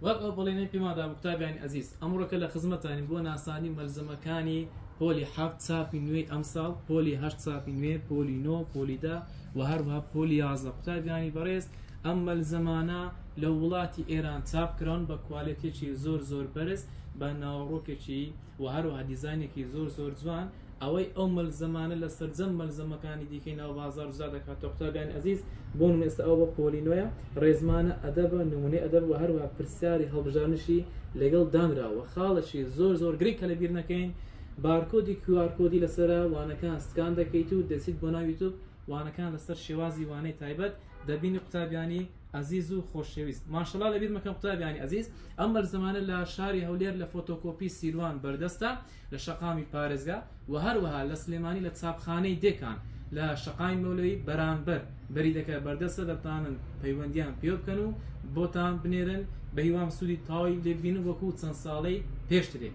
وەک ئەو بەڵێنەی پێمان دابوو قوتابیانی ئەزیز، ئەمڕۆکە لە خزمەتتانین بۆ ناساندنی مەلزەمەکانی پۆلی حەفت چاپی نوێی ئەمساڵ، پۆلی هەشت چاپی نوێ، پۆلی نۆ، پۆلی دە و هەروەها پۆلی 11. قوتابیانی بەڕێز ئەم مەلزەمانە لە وڵاتی ئێران چاپ کراون بە کوالێتیەکی زۆر زۆر بەرز، بە ناوەڕۆکێکی و هەروەها دیزاینێکی زۆر زۆر جوان. ئەوەی ئەو مەلزەمانە لە سەرجەم مەلزەمەکانی دیکەی ناو بازاڕ جودا دەکاتەوە قوتابیانی ئەزیز، بۆ نمونە ئێستا ئەوە بۆ پۆلی نۆیە، ڕێزمانە، ئەدەبە، نمونەی ئەدەب و هەروەها پرسیاری هەڵبژاردنیشی لەگەڵ دانراوە. خاڵێکی زۆر زۆر گرنگ کە لەبیر نەکەین بارکۆدی QR کۆدی لەسەرە، وانەکان scan دەکەیت و دەچیت بۆ ناو یوتوب وانەکان لەسەر شێوازی وانەی تایبەت دەبینی قوتابیانی ئەزیز و خۆشەویست. ماشەڵا لەبیر مەکەن قوتابیانی ئەزیز ئەم مەلزەمانە لە شاری هەولێر لە فۆتۆکۆپی سیروان بەردەستە لە شەقامی پارێزگا و هەروەها لە سلێمانی لە چاپخانەی دێکان لە شەقامی مەولەوی بەرانبەر بەری دەکە بەردەستە، دەتوانن پەیوەندیان پێوە بکەن و بۆتان بنێرن. بەهیوام سوودی تەواوی لێ ببینن وەکو چەند ساڵەی پێشترێ.